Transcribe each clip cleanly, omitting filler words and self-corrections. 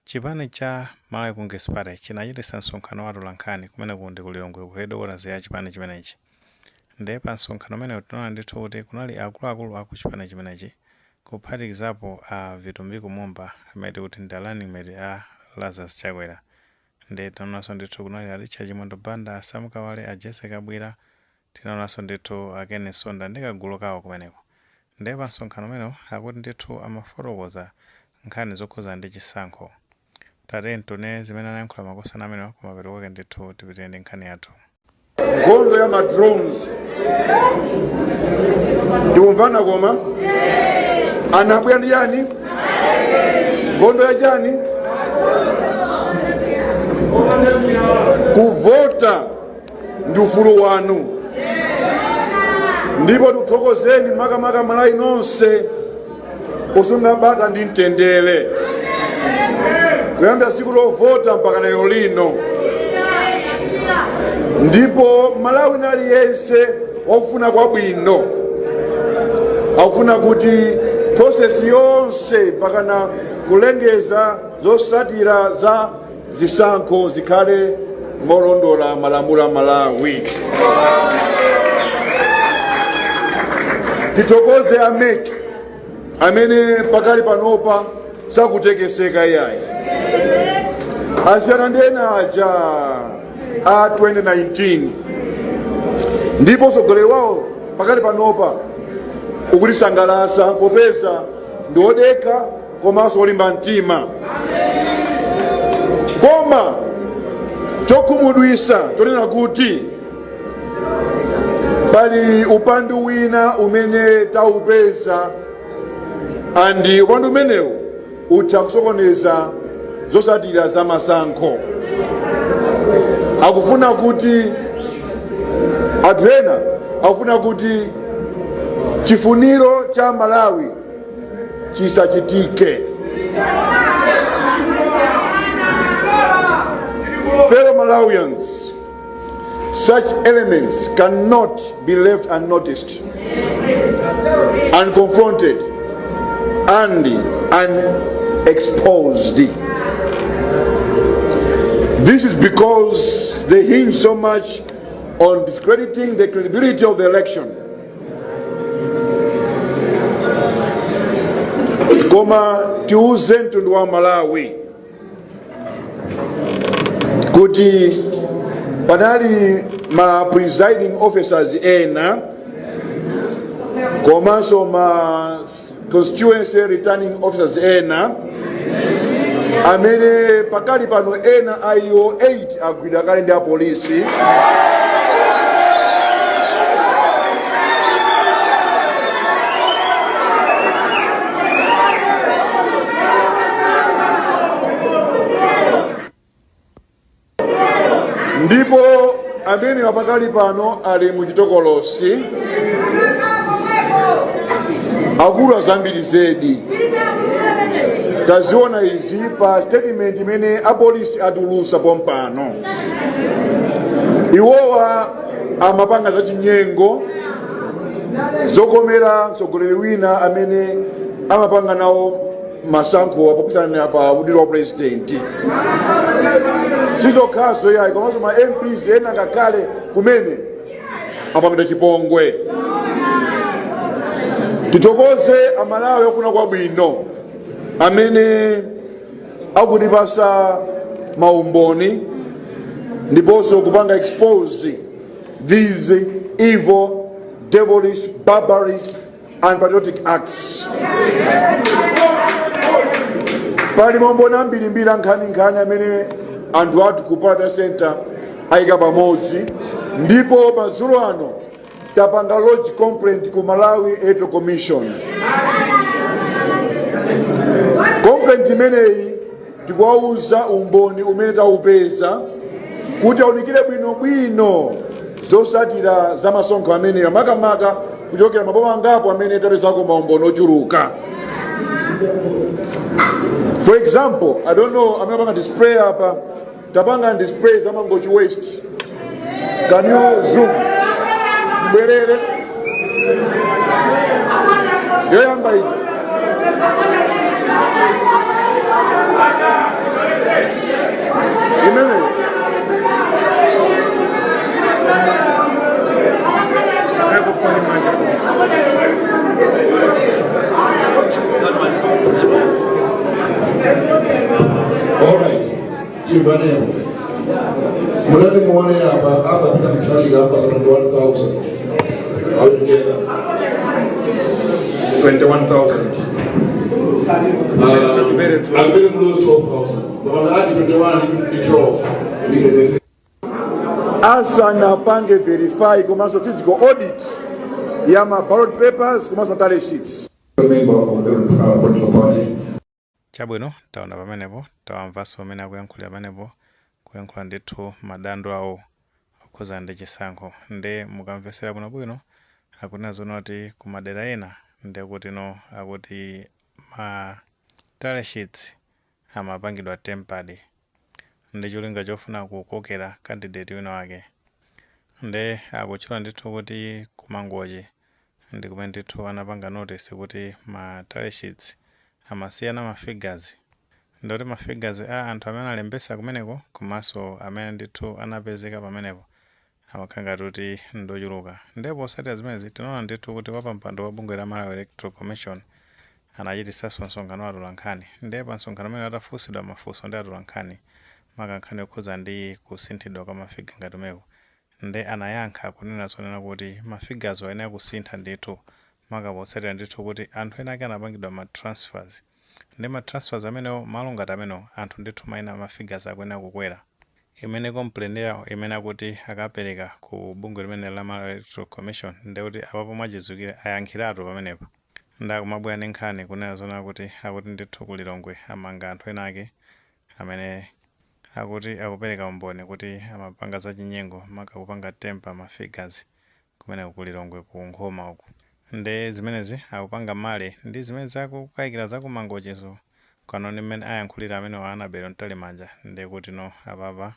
Chipani cha Malawi Congress Party chinachititsa msonkhano wa atolankhani kumeneku ndi ku Lilongwe ku headquarters ya chipani chimenechi. Ndiye pa msonkhano umenewu tinaona ndithu kuti kunali akuluakulu aku chipani chimenechi kuphatikizapo a Vitumbiko Mumba amene tikuti ndi a running mate a Lazarus Chakwera. Ndiye tinaonanso ndithu kunali a Richard Chimwendo Banda, a Sam Kawale, a Jessie Kabwila, tinaonanso ndithu a Ken Msonda ndi kagulu kawo kumeneko. Ndiye pa msonkhano umenewu akuti ndithu amafotokoza nkhani zokhudzana ndi chisankho. Tatiyeni tione zimene anayankhula makosana amenewa kumapeto kwake ndithu tipitire ndi nkhani yathu. Nkhondo ya ma drones, tikumvana? Koma anabwera ndi chani? Nkhondo ya chani? Kuvota ndi ufulu wanu, ndipo tikuthokozeni makamaka Malawi nonse posunga bata ndi mtendere kuyambira tsiku lovota mpaka lero lino. Ndipo Malawi aliyense wakufuna kwabwino akufuna kuti process yonse mpakana kulengeza zotsatira za zisankho zikhale molondola malamulo a Malawi. Tithokoze a MEC amene pakali panopa sakutekeseka iyayi, asiyana ndi ena aja a 2019, ndipo utsogoleri wawo pakali panopa ukutisangalatsa popeza ndi odekha komanso olimba mtima. Koma chokhumudwitsa chonena kuti pali upandu wina umene taupeza, and upandu umenewu utha kusokoneza zotsatira za masankho. Akufuna kuti anthu ena akufuna kuti chifuniro cha Malawi chisachitike. Fellow Malawians, such elements cannot be left unnoticed, unconfronted, and unexposed. This is because they hinge so much on discrediting the credibility of the election. Koma tiuze mtundu wa Malawi kuti panali ma presiding officers ena komanso ma constituency returning officers ena amene pakali pano ena a iwo 8 agwidwa kale ndi apolisi. Ndipo amene pakali pano ali muchitokolosi akulu zambiri zedi. Taziona izi pa statement imene apolisi atulusa pompano. Iwowa amapanga zachinyengo zokomera mtsogoleri wina amene amapanga nawo masankho apopikisana pa udindo wa president. Sizokhazo yayi, komanso ma MPs ena ngakhale kumene apangidwa chipongwe. Tithokoze Amalawi ofuna kwabwino amene akutipasa maumboni ndiponso kupanga expose these evil, devilish, barbaric, unpatriotic acts. Pali maumboni ambirimbiri ankhaninkhani amene anthu athu ku Parliament Center ayika pamodzi, ndipo madzulo ano tapanga lodge complaint ku Malawi Electoral Commission. Complaint imeneyi tikuwauza umboni umene taupeza kuti aunikire bwinobwino zotsatira za masankho amenewa, makamaka kuchokera maboma angapo amene tapezako maumboni ochuluka. For example, I don't know amene apanga display apa, tapanga display za Mangochi West. Can you zoom? Mbwerere yoyamba iji. Timvanepo mutati muone apa, Arthur Peter Mutharika apa 21,000 altogether, 21,000. Atupele Muluzi 12,000. Mukapanda add 21 ndi 12 ndi 33. Asanapange verify komanso physical audit ya ma ballot papers komanso ma tally sheets. Member of every political party. Chabwino, taona pamenepo, tawamvanso pamene akuyankhulira pamenepo, kuyankhula ndithu madando awo okhuza ndi chisankho. Nde mukamvesera bwinobwino, akunena zoona kuti kumadera ena ndekuti no, akuti ma tally sheets amapangidwa tampered ndi cholinga chofuna kukokera candidate wina wake. Nde akutchula ndithu kuti kuMangochi ndi kumene ndithu anapanga notice kuti ma tally sheets amasiyana ma figures, ndoti ma figures a anthu amene alembesa kumeneko komanso amene ndithu anapezeka pamenepo amakhala ngati kuti ndochuluka. Ndipo potsatira zimenezi, tinaona ndithu kuti wapampando wa bungwe la Malawi Electoral Commission anachitisanso msonkhano wa atolankhani. Ndipo pa msonkhano umene atafunsidwa mafunso ndi atolankhani, makankhani okhuza ndi kusinthidwa kwa ma figure ngati umeko, nde anayankha kunena zonena kuti ma figures ayenera kusintha ndithu, maka potsatira ndithu kuti anthu ena ake anapangidwa ma transfers, ndi ma transfers amenewo, malo ngati amenewo, anthu ndithu maina ma figures akuyenera kukwera. Imene complaint yawo imene akuti akapereka ku bungwe limene la Malawi Electoral Commission, ndekuti apapo mwachizukire ayankhiratu pamenepo. Ndakumabwera ndi nkhani kunena zona kuti akuti ndithu ku Lilongwe amanga anthu ena ake amene akuti akupereka umboni kuti amapanga zachinyengo, maka kupanga tamper ma figures kumene ku Lilongwe, ku Nkhoma uku. Nde zimenezi akupanga marry ndi zimene zakukayikira zakuMangochizo kanoni mmene ayankhulira amene wa Annabel Mtalimanja. Ndi kuti no, apapa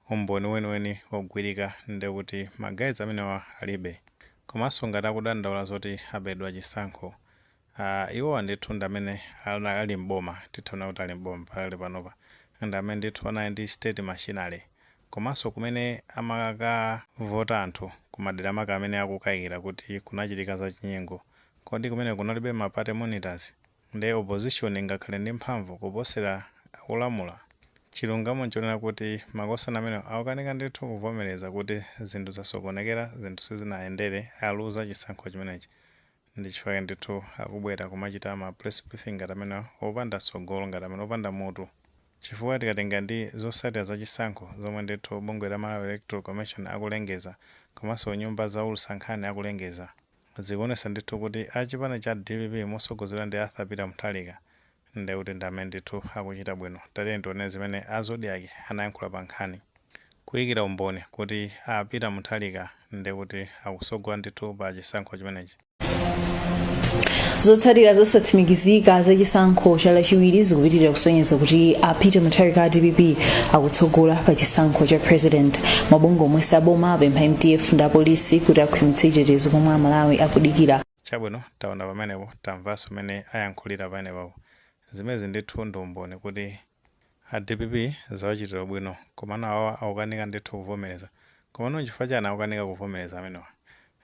umboni weniweni wogwirika ndi kuti ma guys amenewa alibe. Komanso ngati akudandaula zoti abedwa chisankho, iwowa ndithu ndi amene ali mboma, tithaona kuti ali mboma pakali panopa, ndi amene ndithu anali ndi state machinery, komanso kumene amakavota anthu kumadera maka amene akukayikira kuti kunachitika zachinyengo, kodi kumene kunalibe ma party monitors? Ndi opposition ngakhale ndi mphamvu kuposera akulamula? Chilungamo nchonena kuti makosana amene akukanika ndithu kuvomereza kuti zinthu zasokonekera, zinthu sizinayendere, aluza chisankho chimenechi. Ndi chifukwa ndithu akubwera kumachita ma press briefing ngati amene opanda tsogolo, ngati amene opanda mutu, chifukwa tikatenga ndi zotsatira zachisankho zomwe ndithu bungwe la Malawi Electoral Commission akulengeza, komanso nyumba za ulusankhani akulengeza, zikuonesa ndithu kuti achipani cha DPP mosogozedwa ndi Arthur Peter Mutharika ndekuti ndi amene ndithu akuchita bwino. Tatiye tione zimene a Zodiak anayankhula pa nkhani kuyikira umboni kuti a Peter Mutharika ndekuti akusogola ndithu pa chisankho chimenechi. Zotsatira zosatsimikizika za chisankho cha Lachiwiri zikupitirira kusonyeza kuti a Peter Mutharika a DPP akutsogola pa chisankho cha president. Mabungwe omwe saboma apempha MDF ndi apolisi kuti akhwimitse chitetezo pomwe Amalawi akudikira. Chabwino, taona pamenepo, tamvanso mmene ayankhulira pamenepapo. Zimezi ndithu ndi umboni kuti a DPP zawachitira bwino, komano awawa akukanika ndithu kuvomereza. Komano nchifukwa chani akukanika kuvomereza amenewa?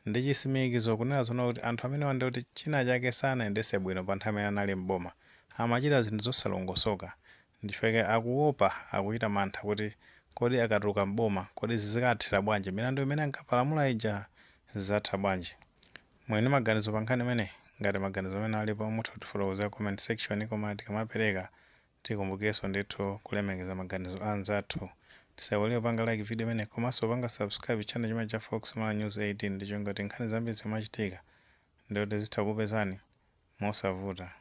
Ndi chisimikizo kunena zoona kuti anthu amenewa ndi kuti china chake sanayendese bwino pa nthawi imene anali mboma, amachita zinthu zosalongosoka. Ndifeke akuopa, akuchita mantha kuti kodi akatuluka mboma, kodi zizikathera bwanji? Milandu imene ankapalamula ija zizatha bwanji? Mwini maganizo pa nkhani imene, ngati maganizo amene alipo, mutha kutifotokozera comment section. Koma tikamapereka, tikumbukirenso ndithu kulemekeza maganizo a anzathu. Tisaiwalire kupanga like video imene, komanso kupanga subscribe channel chimene cha Fox Malawi News 18, ndi chonga kuti nkhani zambiri zimachitika ndikuti zitha kupezani mosavuta.